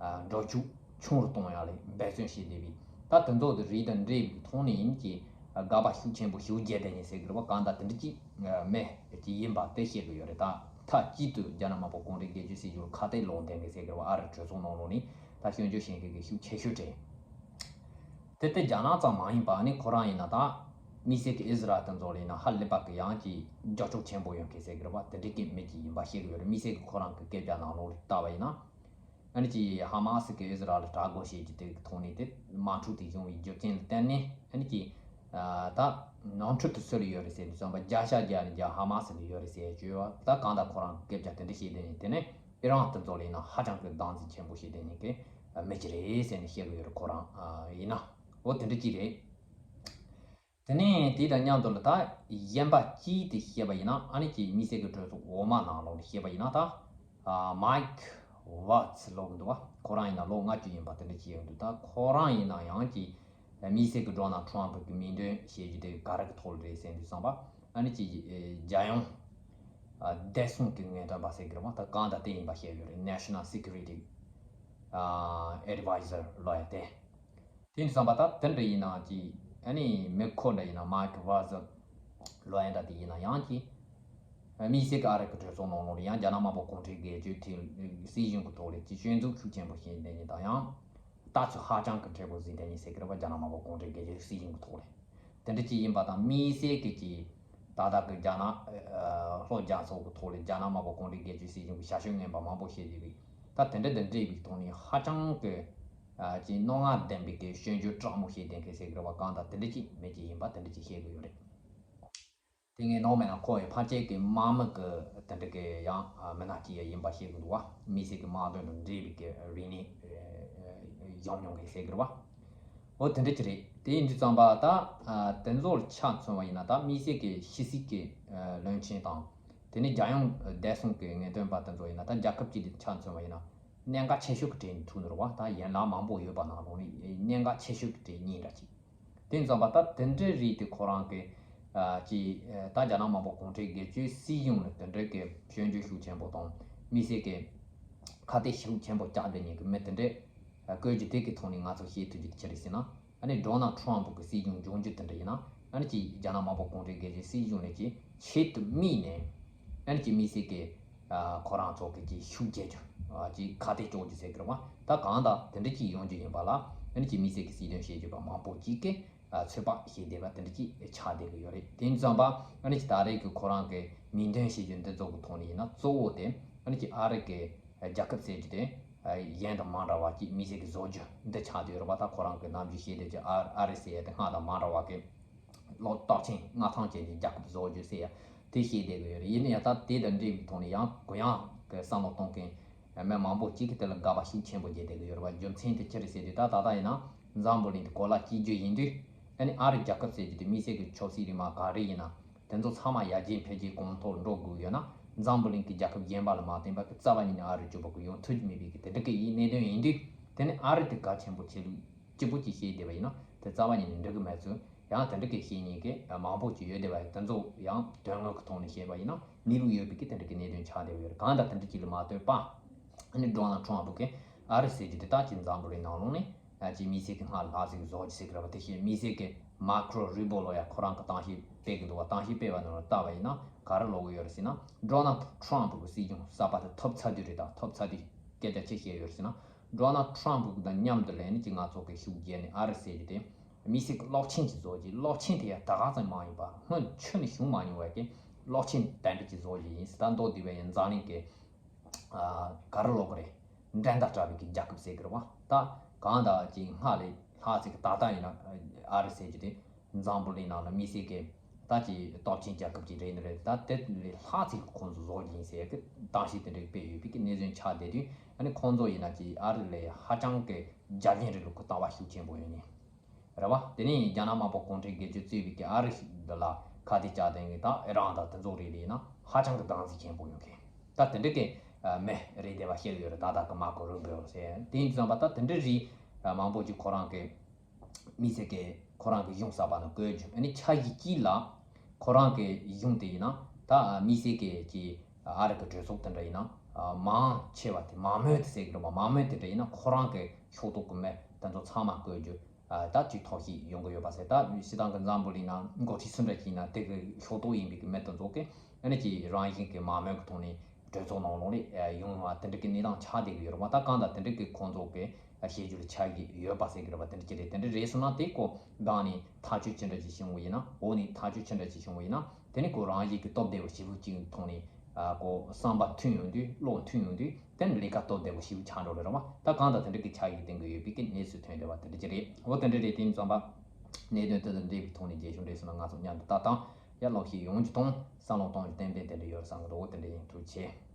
ཨ་འགྲོ་ཕྱུག་ཆུང་རུ་གཏོང་ཡག་ལ་འབད་བརྩོན་བྱེད་བསྡད་པའི། ད་དེ་ཚོ་དེ་རིགས་དང་འབྲེལ་བའི་ཐོག་ནས་ཡིན་གྱི་དགག་པ་ཤུགས་ཆེན་པོ་ཞེ་པོ་བརྒྱབ་བསྡད་མཁན་ཟེར་གི་རེད་པ། གང་ལྟར་དེ་འདྲ་ཅིག་མེད་ཅིག་ཡིན་པ་དེ་བཤད་གི་ཡོད་རེད། ད་མཐའ་གཅིག་ཏུ་རྒྱ་ནག་དམར་པོ་གུང་ཁྲན་སྒེར་གཅོད་སྲིད་གཞུང་ལ་ཁ་གཏད་ལོག་བསྡད་མཁན་ཟེར་གི་རེད་པ། ཨ་རི་གྲོས་ཚོགས་ནང་ལོགས་ནས་ད་སྐྱོན་བརྗོད་བྱེད་མཁན་གི་ཤུགས་ཆེ་ཤོས་རེད། དེ་ལྟར་རྒྱ་ནག་ཙམ་མ་ཡིན་པ་ནི་ཁོ་རང་ཡིན་ན། ད་དམིགས་བསལ་གྱི་ཨི་ཟི་རལ་དེ་ཚོ་ལ་ཡིན་ན་ཧ་ལས་པ་གི་ཡང་ཅིག་རྒྱབ་སྐྱོར་ཆེན་པོ་ཡོད་མཁན་ཟེར་གི་རེད་པ། དེ་འདྲ་གི་མི་ཅིག་ཡིན་པ་བཤད་གི་ཡོད་རེད། དམིགས་བསལ་གྱི་ཁོ་རང་གི་སྐད་ཆ་ནང་ལོགས་ལ་ལྟ་བ་ཡིན་ན། ཨ་ནི་ཅིག་ཧ་མ་སི་གི་ཨི་ཟི་རལ་ལ་དྲག་རྒོལ་བྱེད་རྒྱུ་དེ་གི་ཐོག་ནས་དེ་དམག་འཁྲུག་དེ་བྱུང་བའི་རྒྱུ་རྐྱེན་ལ་བརྟེན་ནས། ཨ་ནི་ཅིག་ཨ་ད་ནོར་འཁྲུལ་དེ་སུ་ལ་ཡོད་རེད་ཟེར་དུས་ཙམ་པ། བརྒྱ་ཆ་བརྒྱ་ནས་བརྒྱ་ཧ་མ་སི་ལ་ཡོད་རེད་ཟེར་བརྗོད་པ། ད་གང་ལྟར་ཁོ་རང་གི་སྐད་ཆ་དེ་འདྲ་བཤད་བསྡད་ནས། དེ་ནས་ཨི་རན་དེ་ཚོ་ལ་ཡིན་ན་ཧ་ཅང་གི་སྡང་འཛིན་ཆེན་པོ་བྱེད་བསྡད་མཁན་གི་མི་ཅིག་རེད་ཟེར་ནས་བཤད་གི་ཡོད་རེད། ཁོ་རང་ཨ་ཡིན་ན་འོ་དེ་འདྲ་ཅིག་རེད། དེ་ནས་དེ་དང་མཉམ་དུ་ལ་ད་གཞན་པ་གཅིག་དེ་བཤད་པ་ཡིན་ན། ཨ་ནི་ཅིག་དམིགས་བསལ་གྱི་གྲོས་ཚོགས་འོག་མ་ནང་ལོགས་ནས་བཤད་པ་ཡིན་ན། ད་ཨ་མའིག་ཝཱ་ཊི་ལབ་གི་འདུག་བ། ཁོ་རང་ཡིན་ན་ལོ་ལྔ་བཅུ་ཡིན་པ་དེ་འདྲ་ཅིག་ཡོད་འདུག། ད་ཁོ་རང་ཡིན་ན་ཡང་ཅིག་དམིགས་བསལ་གྱི་ཌོ་ནལ་ཊམ་ཕི་གི་མིང་འདོན་བྱེད་རྒྱུ་དེ་ག་རེ་གི་ཐོག་ལ་རེད་ཟེར་དུས་ཙམ་པ། ཨ་ནི་ཅིག་ཨེ་རྒྱལ་ཡོངས་ཨ་བདེ་སྲུང་གི་ངེས་སྟོན་པ་ཟེར་གི་རེད་བ། ད་གང་ལྟར་དེ་ཡིན་པ་བཤད་ཡོད་རེད། National Security ཨ་Advisor ལབ་ཡ་དེ། དེ་ཡིན་དུས་ཙམ་པ་ད་དེ་འདྲ་ཡིན་ན་ཅིག། ཨ་ནི་མི་ཁོ་འདྲ་ཡིན་ན་མའིག་ཝཱ་ཊི་ལབ་ཡ་འདྲ་དེ་ཡིན་ན་ཡང་ཅིག། དམིགས་བསལ་གྱི་ཨ་རི་གི་གྲོས་ཚོགས་ནང་ལོགས་ལ་ཡང་རྒྱ་ནག་དམར་པོ་གུང་ཁྲན་སྒེར་གཅོད་དེ་སྲིད་གཞུང་གི་ཐོག་ལ་ཅིག་སྐྱོན་འཛུགས་ཤུགས་ཆེན་པོ་བྱེད་བསྡད་མཁན་དང་། ཡང་ལྟ་ཚུལ་ཧ་ཅང་གི་འཕྲོས་པོ་ཟིན་བསྡད་མཁན་ཟེར་གི་རེད་བ། རྒྱ་ནག་དམར་པོ་གུང་ཁྲན་སྒེར་གཅོད་སྲིད་གཞུང་གི་ཐོག་ལ། དེ་འདྲ་ཅིག་ཡིན་པ་དང་། དམིགས་བསལ་གྱི་ཅིག་ད་ལྟ་གི་རྒྱ་ནག་ཨ་ལྷོ་རྒྱ་མཚོ་གི་ཐོག་ལ་རྒྱ་ནག་དམར་པོ་གུང་ཁྲན་སྒེར་གཅོད་སྲིད་གཞུང་གི་ཞབས་ཞུ་ངན་པ་མང་པོ་བྱེད་བསྡད་པའི། ད་དེ་འདྲ་དང་འབྲེལ་བའི་ཐོག་ནས་ཧ་ཅང་གི་ཨ་ཅིག་རྣོ་ངར་ལྡན་པའི་གི་སྐྱོན་བརྗོད་དྲག་མོ་བྱེད་བསྡད་མཁན་ཟེར་གི་རེད་བ། གང་ལྟར་དེ་འདྲ་ཅིག་མི་ཅིག་ཡིན་པ་དེ་འདྲ་ཅིག་བཤད་གི་ཡོད་རེད། དེ་ངས་ནོར་མེད་ན་ཁོ་ཡི་ཕལ་ཆེར་གི་དམག་མི་གི་དེ་འདྲ་གི་ཡང་ཨ་མི་སྣ་གཅིག་ཡང་ཡིན་པ་ཤེས་གི་འདུག་བ། དམིགས་བསལ་གི་དམག་དོན་དང་འབྲེལ་བའི་གི་རིག་གནས་ཨ་ཨ་སྦྱོང་མྱོང་གི་ཟེར་གི་རེད་བ། འོ་དེ་འདྲ་ཅིག་རེད། དེ་ཡིན་དུས་ཙམ་པ་ད་ཨ་དེ་ཚོར་ཆ་མཚོན་པ་ཡིན་ན། ད་དམིགས་བསལ་གི་ཕྱི་སྲིད་གི་ཨ་བློན་ཆེན་དང་། དེ་ནས་རྒྱལ་ཡོངས་བདེ་སྲུང་གི་ངེས་སྟོན་པ་དེ་ཚོ་ཡིན་ན། ད་རྒྱལ་ཁབ་གཅིག་དེ་ཆ་མཚོན་པ་ཡིན་ན། གནད་འགག་ཆེ་ཤོས་ཀྱི་གྲས་ནས་ཐུག་ནི་རེད་བ། ད་ཡན་ལག་མང་པོ་ཡོད་པ་ནང་ལོགས་ནས་གནད་འགག་ཆེ་ཤོས་ཀྱི་གྲས་གཉིས་འདྲ་ཅིག། དེ་ཙམ་པ་ད་དེ་འདྲའི་རིགས་དེ་ཁོ་རང་གི་ཨ་ཅིག་ཨ་ད་རྒྱ་ནག་དམར་པོ་གུང་ཁྲན་སྒེར་གཅོད་སྲིད་གཞུང་ལ་དེ་འདྲའི་གི་སྐྱོན་བརྗོད་ཤུགས་ཆེན་པོ་དང་། དམིགས་བསལ་གི་ཁ་གཏད་ཤུགས་ཆེན་པོ་བཅག་བསྡད་མཁན་གི་མི་དེ་འདྲས་ཨ་བཀོད་རྒྱུ་དེ་གི་ཐོག་ནས་ང་ཚོ་ཤེས་ཐུབ་རྒྱུ་དེ་ཅི་རེད་ཟེར་ན། ཨ་ནི་ཌོ་ནལ་ཊམ་ཕི་གི་སྲིད་གཞུང་འབྱུང་རྒྱུ་དེ་འདྲ་ཡིན་ན། ཨ་ནི་ཅིག་རྒྱ་ནག་དམར་པོ་གུང་ཁྲན་སྒེར་གཅོད་སྲིད་གཞུང་ལ་ཅིག་ཆེད་དུ་དམིགས་ནས། ཨ་ནི་ཅིག་དམིགས་བསལ་གི་ཨ་ཁོ་རང་ཚོ་གི་ཅིག་ཤུགས་རྒྱག་རྒྱུ། ཨ་ཅིག་ཁ་གཏད་གཅོག་རྒྱུ་ཟེར་གི་རེད་བ། ད་གང་ལྟར་དེ་འདྲ་ཅིག་ཡོང་རྒྱུ་ཡིན་པ་ལ། ཨ་ནི་ཅིག་དམིགས་བསལ་གི་སྲིད་དོན་ཤེས་བྱེད་པ་མང་པོ་ཅིག་གིས་ཨ་ཚོད་དཔག་བྱས་བསྡད་པ་དེ་འདྲ་ཅིག་ཆགས་བསྡད་གི་ཡོད་རེད། དེ་ཙམ་པ་ཨ་ནི་ཅིག་ད་རེས་གི་ཁོ་རང་གི་མིང་འདོན་བྱེད་རྒྱུ་འདི་ཚོ་གི་ཐོག་ནས་ཡིན་ན། གཙོ་བོ་དེ་ཨ་ནི་ཅིག་ཨ་རི་གི་རྒྱལ་ཁབ་ཟེར་རྒྱུ་དེ་ཨ་གཞན་དང་མ་འདྲ་བ་ཅིག་དམིགས་བསལ་གི་བཟོ་རྒྱུ་འདི་ཆགས་བསྡད་ཡོད་རེད་བ། ད་ཁོ་རང་གི་ནམ་རྒྱུན་བཤད་བསྡད་རྒྱུ་ཨ་ཨ་རི་ཟེར་ཡ་དེ་སྔར་དང་མ་འདྲ་བ་གི། ལོ་རྟགས་ཅན་མངའ་ཐང་ཅན་གྱི་རྒྱལ་ཁབ་བཟོ་རྒྱུ་ཟེར་ཡ་དེ་བཤད་བསྡད་ཀྱི་ཡོད་རེད། ཡིན་ན་ཡང་ད་དེ་དང་འབྲེལ་བའི་ཐོག་ནས་ཡང་གུ་ཡངས་ཀྱི་བསམ་བློ་གཏོང་མཁན་མི་མང་པོ་ཅིག་གིས་དེ་ལ་དགག་པ་ཤུགས་ཆེན་པོ་བརྒྱབ་བསྡད་ཀྱི་ཡོད་རེད་བ། རྒྱུ་མཚན་དེ་ཅི་རེད་ཟེར་དུས། ད་ད་ལྟ་ཡིན་ན་འཛམ་བུ་གླིང་དེ་གོ་ལ་གཅིག་གྱུར་ཡིན་དུས། ཨ་ནི་ཨ་རི་རྒྱལ་ཁབ་ཟེར་རྒྱུ་དེ་དམིགས་བསལ་གྱི་ཆབ་སྲིད་རིས་མ་ག་རེ་ཡིན་ན། དེ་ཚོ་ཚང་མ་ཡར་རྒྱས་འཕེལ་རྒྱས་གོང་མཐོར་འགྲོ་དགོས་ཡོད་ན། འཛམ་བུ་གླིང་གི་རྒྱལ་ཁབ་གཞན་པ་ལ་མ་བརྟེན་པར་གི་རྩ་བ་ཉིད་ནས་ཨ་རི་གཅིག་པོ་གི་ཡོང་ཐུབ་ཀྱི་མེད་པའི་གི་དེ་འདྲ་གི་ཡི་གནད་དོན་ཡིན་དུས། དེ་ནི་ཨ་རི་དེ་གལ་ཆེན་པོ་ཆེ་ལུགས་སྐྱིད་པོ་ཅིག་བཤད་བསྡད་པ་ཡིན་ན་དེ་རྩ་བ་ཉིད་ནས་འགྲིག་གི་མེད་ཚུལ། ཡང་དེ་འདྲ་གི་བཤད་མཁན་གི་མང་པོ་ཅིག་ཡོད་བསྡད་པ་ཡིན། དེ་ཚོ་ཡང་དོན་དངོས་ཀྱི་ཐོག་ནས་བཤད་པ་ཡིན་ན་གནས་ལུགས་ཡོད་པའི་གི་དེ་འདྲ་གི་གནད་དོན་ཆགས་བསྡད་པ་ཡོད་རེད། གང་ལྟར་དེ་འདྲ་ཅིག་ལ་མ་ལྟོས་པ། ཨ་ནི་ཌོ་ནལ་ཊམ་ཕི་གིས་ཨ་རི་ཟེར་རྒྱུ་དེ་ད་ཅིག་འཛམ་བུ་གླིང་ནང་ལོགས་ནས་ཨ་ཅིག་དམིགས་བསལ་གི་སྔར་ལྷག་ཟིག་བཟོ་རྒྱུ་ཟེར་གི་རེད་བ། དེ་བཞིན་དམིགས་བསལ་གི་མར་ཁོ་རུ་བྷི་ལོ་ཡ་ཁོ་རང་གི་གཏམ་བཤད་སྤེལ་གི་འདུག་བ། གཏམ་བཤད་སྤེལ་བ་ནང་ལ་ལྟ་བ་ཡིན་ན་ག་རེ་ལབ་གི་ཡོད་རེད་ཟེར་ན། ཌོ་ནལ་ཊམ་ཕི་གི་སྲིད་སྐྱོང་གསར་པ་དེ་ཐོབ་ཚར་དུས་རེད། ད་ཐོབ་ཚར་དུས་སྐད་ཆ་ཅི་བཤད་ཡོད་རེད་ཟེར་ན། ཌོ་ནལ་ཊམ་ཕི་དང་མཉམ་དུ་ལས་ནི་ཅིག་ང་ཚོ་གི་ཤུགས་རྒྱག་ནས་ཨ་རི་ཟེར་རྒྱུ་དེ་དམིགས་བསལ་གི་གློག་ཆེན་ཅིག་བཟོ་རྒྱུ། གློག་ཆེན་དེ་ཡང་ད་ག་ཙམ་མང་ཡིན་པ། སྔོན་ཆུ་ནས་བྱུང་མ་མྱོང་བའི་གི་གློག་ཆེན་དེ་འདྲ་ཅིག་བཟོ་རྒྱུ་ཡིན་ཟེར། ད་མདོར་བསྡུས་པ་ཡིན། འཛམ་གླིང་གི་ ག་རེ་ལབ་དགོས་རེད། འགྲན་ཟླ་བྲལ་བའི་གི་རྒྱལ་ཁབ་ཟེར་གི་རེད་བ། ད་གང་ལྟར་གྱི་སྔར་ལས་ལྷག་ཅིག་ད་ལྟ་ཡིན་ན་ཨ་རི་ཟེར་རྒྱུ་དེ་འཛམ་བུ་གླིང་ནང་ལ་དམིགས་བསལ་གྱི་ད་ཀྱི་སྟོབས་ཆེན་རྒྱལ་ཁབ་ཅིག་རེད་ནི་རེད། ད་དེ་ལས་ལྷག་ཅིག་ཁོང་ཚོ་བཟོ་རྒྱུ་ཡིན་ཟེར་གི་གཏམ་བཤད་དེ་འདྲ་སྤེལ་ཡོད་པའི་གི་གནས་ཚུལ་ཆགས་བསྡད་དུས། ཨ་ནི་ཁོང་ཚོ་ཡིན་ན་ཀྱི་ཨ་རི་ལས་ཧ་ཅང་གི་རྒྱ་གཞན་རིགས་ལ་ཁོ་ལྟ་བ་ཤུགས་ཆེན་པོ་ཡོད་ནི། རེད་བ། དེ་ནས་རྒྱ་ནག་དམར་པོ་གུང་ཁྲན་སྒེར་གཅོད་བཙུགས་པའི་གི་ཨ་རི་འདི་ལ་ཁ་གཏད་བཅག་དེ་གི་ད་ཨི་རན་དང་དེ་ཚོ་རིགས་ལ་ཡིན་ན་ཧ་ཅང་གི་སྡང་ཟིག་ཆེན་པོ་ཡོད་མཁན། ད་དེ་འདྲ་གི་མི་རེད་བསྡད་པ་བཤད་ཡོད་རེད། ད་ད་གི་མར་ཀོ་རུ་བིའོ་ཟེར་དེ་ཡིན་ཙང་པ། ད་དེ་འདྲ་རིགས་མང་པོ་ཅིག་ཁོ་རང་གི་དམིགས་བསལ་གི་ཁོ་རང་གི་གཞུང་གསར་པ་ནང་བཀོད་རྒྱུ། ཨ་ནི་ཆ་ཡི་དཀྱིལ་ལ་ཁོ་རང་གི་གཞུང་དེ་ཡིན་ན་ད་དམིགས་བསལ་གི་ཀྱི་ཨ་རི་གི་གྲོས་ཚོགས་དེ་འདྲ་ཡིན་ན་མང་ཆེ་བ་དེ་མང་མོས་དེ་ཟེར་གི་རེད་པ། མང་མོས་དེ་འདྲ་ཡིན་ན་ཁོ་རང་གི་ཕྱོགས་གཏོགས་གི་མི་དེ་ཚོ་ཚང་མ་བཀོད་རྒྱུ། ད་ཅིག་ཐོག་ཞིག་ཡོང་གི་ཡོད་པ་ཟེར། ད་སྤྱིར་བཏང་གི་འཛམ་བུ་གླིང་ནང་འགོ་ཁྲིད་སུ་འདྲ་ཞིག་ཡིན་ན་དེ་གི་ཕྱོགས་གཏོགས་ཡིན་པའི་གི་མི་དེ་ཚོ་གི་ཨ་ནི་ཀྱི་རང་བཞིན་གི་མང་མོས་གི་ཐོག་ནས་གྲོས་ཚོགས་ནང་ལོགས་ལ་ཡོང་བ་དེ་འདྲ་གི་གནས་སྟངས་ཆགས་བསྡད་གི་ཡོད་རེད་པ། ད་གང་ལྟར་དེ་འདྲ་གི་ཁོང་ཚོ་གི་བཤད་རྒྱུ་ལ་ཆ་ཡི་ཡོད་པ་ཟེར་གི་རེད་པ། དེ་འདྲ་ཅིག་རེད། དེ་འདྲ་རེད་སོང་ན་དེ་ཀོ་སྒང་ནས་ཐག་གཅོད་ཅི་འདྲ་ཅིག་བྱུང་བ་ཡིན་ན། འོག་ནས་ཐག་གཅོད་ཅི་འདྲ་ཅིག་བྱུང་བ་ཡིན་ན་དེ་ནི་ཁོ་རང་བཞིན་གི་སྟོབས་བདེ་བོ་ཞེ་པོ་ཅིག་ཐོག་ནས་ཨ་ཁོ་བསམ་པ་མཐུན་ཡོང་དུས། བློ་མཐུན་ཡོང་དུས་དེ་ནི་ལས་ཀ་སྟོབས་བདེ་བོ་ཞེ་པོ་ཆགས་འགྲོ་རེད་རེད་པ། ད་གང་ལྟར་དེ་འདྲ་གི་ཆ་ཡི་སྟེང་གི་ཡོད་པའི་གི་གནས་ཚུལ་ཐོན་བསྡད་པ་དེ་འདྲ་ཅིག་རེད། འོ་དེ་འདྲ་རེད། དེ་ཡིན་ཙང་པ་གནད་དོན་དེ་དང་འབྲེལ་བའི་ཐོག་ནས་རྒྱས་ཤོག་འདྲེས་སོང་ན་ང་ཚོ་མཉམ་དུ་ལྟ་སྟངས་ཡར་ལོག་ཞིག་ཡོང་རྒྱུ་དང་བསམ་བློ་གཏོང་རྒྱུ་ཏན་ཏན་དེ་འདྲ་ཡོད་བསམ་གི་འདུག་འོ་དེ་འདྲ་ཡིན། ཐུགས་རྗེ་ཆེ།